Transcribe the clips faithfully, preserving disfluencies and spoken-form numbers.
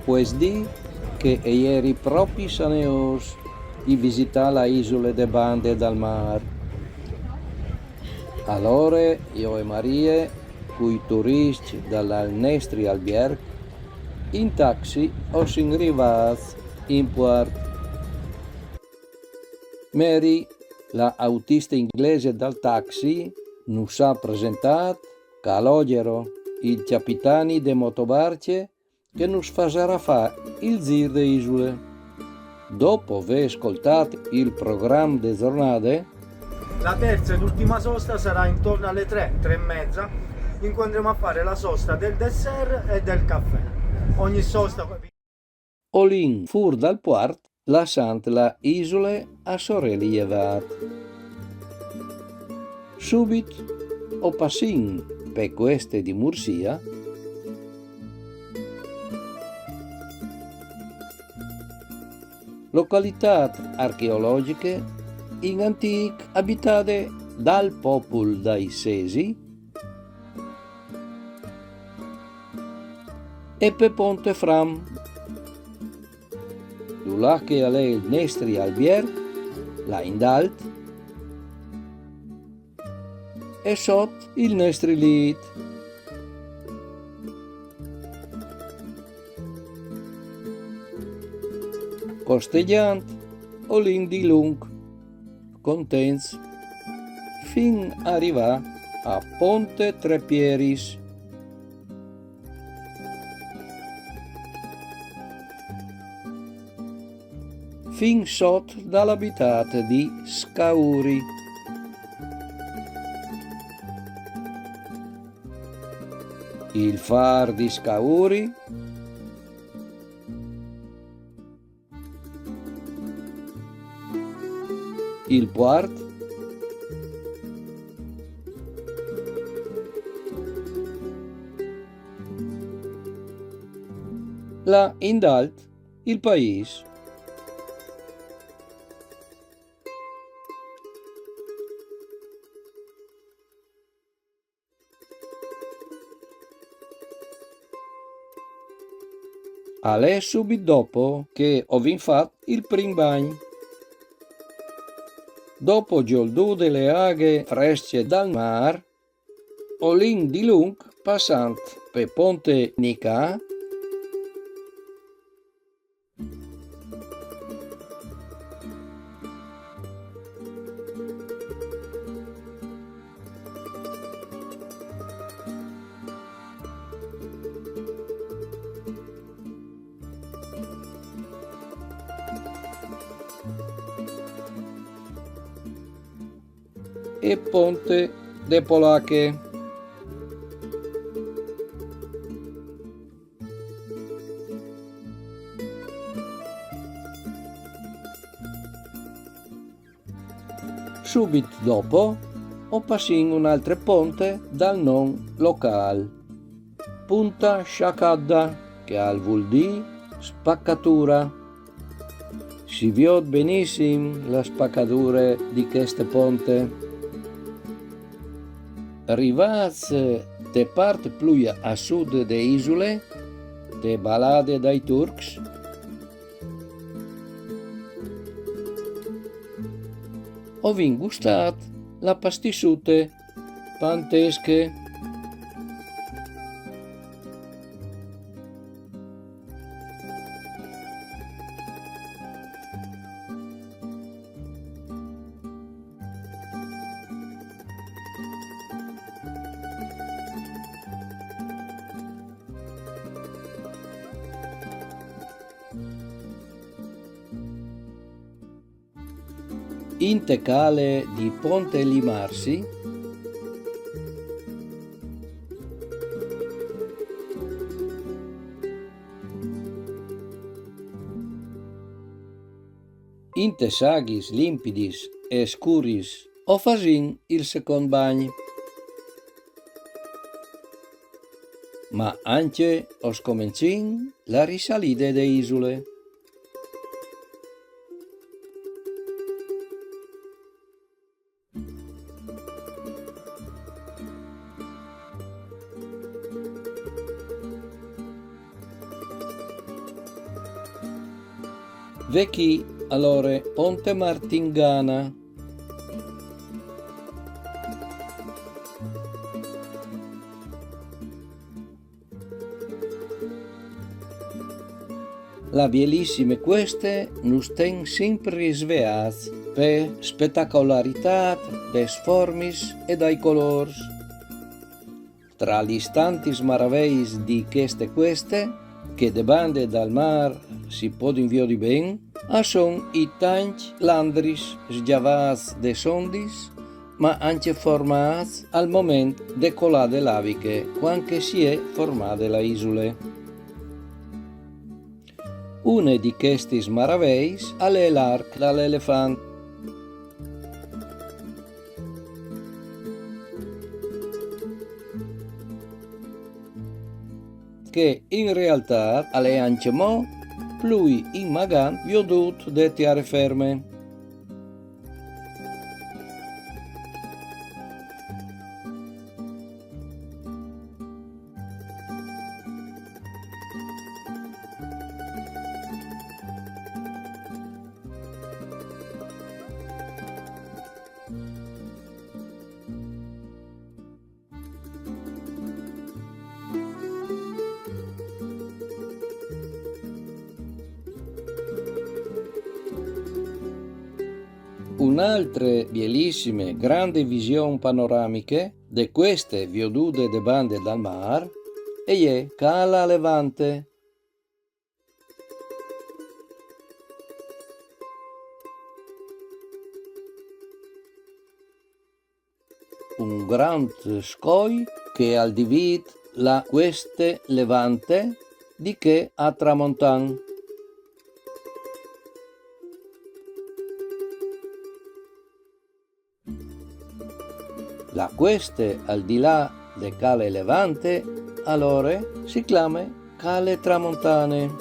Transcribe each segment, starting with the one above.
Pues dì che e jeri propi saneôs di visitâ la isule de bande dal mâr. Alore, jo e Marie, cui turiscj dal nestri albierc, in taxi o sin rivâts in puart. Mary, la autiste inglese dal taxi, nus à presentât Calogero, il cjapitani de motobarcje che nus fasarà fâ il zîr de isule. Dopo vê scoltât il program de zornade, La terza ed ultima sosta sarà intorno alle tre, tre e mezza, in cui andremo a fare la sosta del dessert e del caffè. Ogni sosta... O lin fûr dal puart, lassant la isule a soreli jevât. Subit o passìn pe cueste di Mursia, localitât archeologjiche in antîc abitade dal popul dai Sesi, e pe Ponte Fram, dulà che al è il nestri albierc, là indalt, e sot il nestri lît. Costegjant o lin dilunc, contents, fin a rivâ a Ponte Trepieris, fin sot dal abitât di Scauri. Il fâr di Scauri, il puart, là indalt il paîs. Al è subit dopo che o vin fat il prin bagn. Dopo gjoldude le aghe frescje dal mâr, o lin dilunc passant pe Ponte Nicà, e Ponte de Polache. Subit dopo o passìn un altre ponte dal non locâl, Punta Sciacadda, che al vûl dî spacatura. Si viôt benissim la spacadure di cheste ponte. Rivâts te part plui a sud de isule, te balade dai Turcs, o vin gustât la pastissute pantesche. Inte cale di Ponte Limarsi, inte saghis limpidis e scuris, o fasìn il secont bagn. Ma ancje o scomencìn la risalide de isule. Ve chi, alore, Ponte Martingana. La bielissime cueste nus ten simpri sveâts pe spetacolaritât des formis e dai colôrs. Tra lis tantis maraveis di cheste cueste, che de bande dal mâr si podin viodi ben, a son i tancj landris sgjavâts des ondis, ma ancje formâts al moment de colade laviche, cuant che si è formade la isule. Une di chestis maraveis al è l'arc dal elefant, che in realtât al è ancjemò plui inmagant viodût de tiere ferme. Une altre bielissime, grande vision panoramiche de cueste viodude de bande dal mâr e je Cala Levante. Un grant scoi che al divît la cueste levante di chê a tramontan. La cueste al di là de Cale Levante, alore, si clame Cale Tramontane.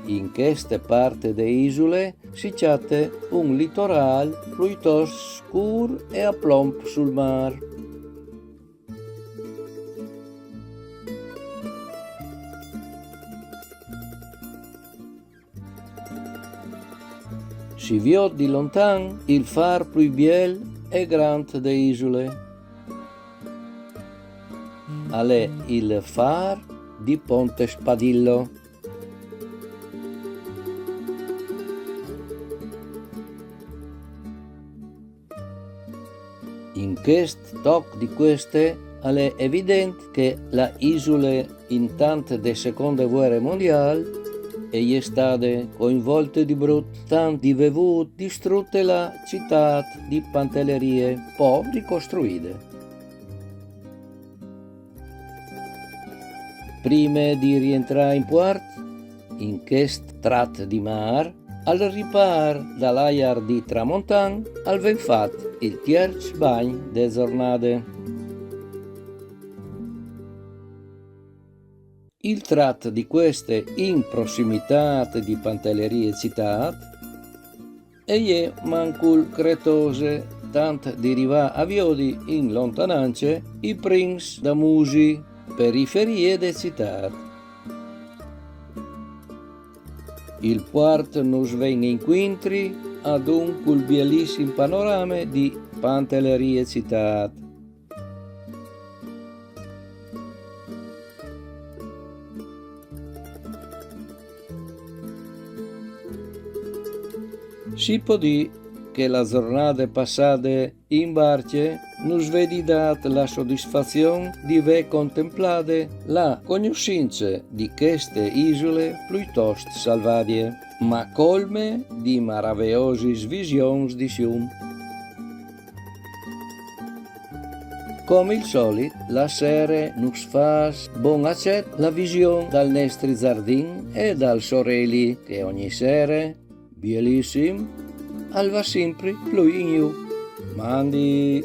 In cheste parte de isule si cjate un litorâl pluitost scûr e a plomp sul mâr. Si viôt di lontan il fâr plui biel e grant de isule. Al è il fâr di Ponte Spadillo. In chest toc di cueste al è evident che la isule intant de seconde vuere mondiâl e je stade coinvolte di brut, tant di vê vût distrute la citât di Pantelerie, po ricostruide. Prime di rientrâ in puart, in chest trat di mâr, al ripâr dal aiar di tramontan al ven fat il tierç bagn de zornade. Il trat di cueste in prossimitât di Pantelerie citât e je mancul cretose, tant di rivâ a viodi in lontanance i prins damusi, periferie de citât. Il puart nus ven incuintri adun cul bielissim panorame di Pantelerie citât. Si pò dî che la zornade passade in barcje nus vedi dât la sodisfazion di vê contemplade la cognossince di cheste isule pluitost salvadie, ma colme di maraveosis visions di sium. Come il solit, la sere nus fâs bon acet la vision dal nestri zardin e dal soreli che ogni sere, bielissim, al va simpri plui in jù. Mandi!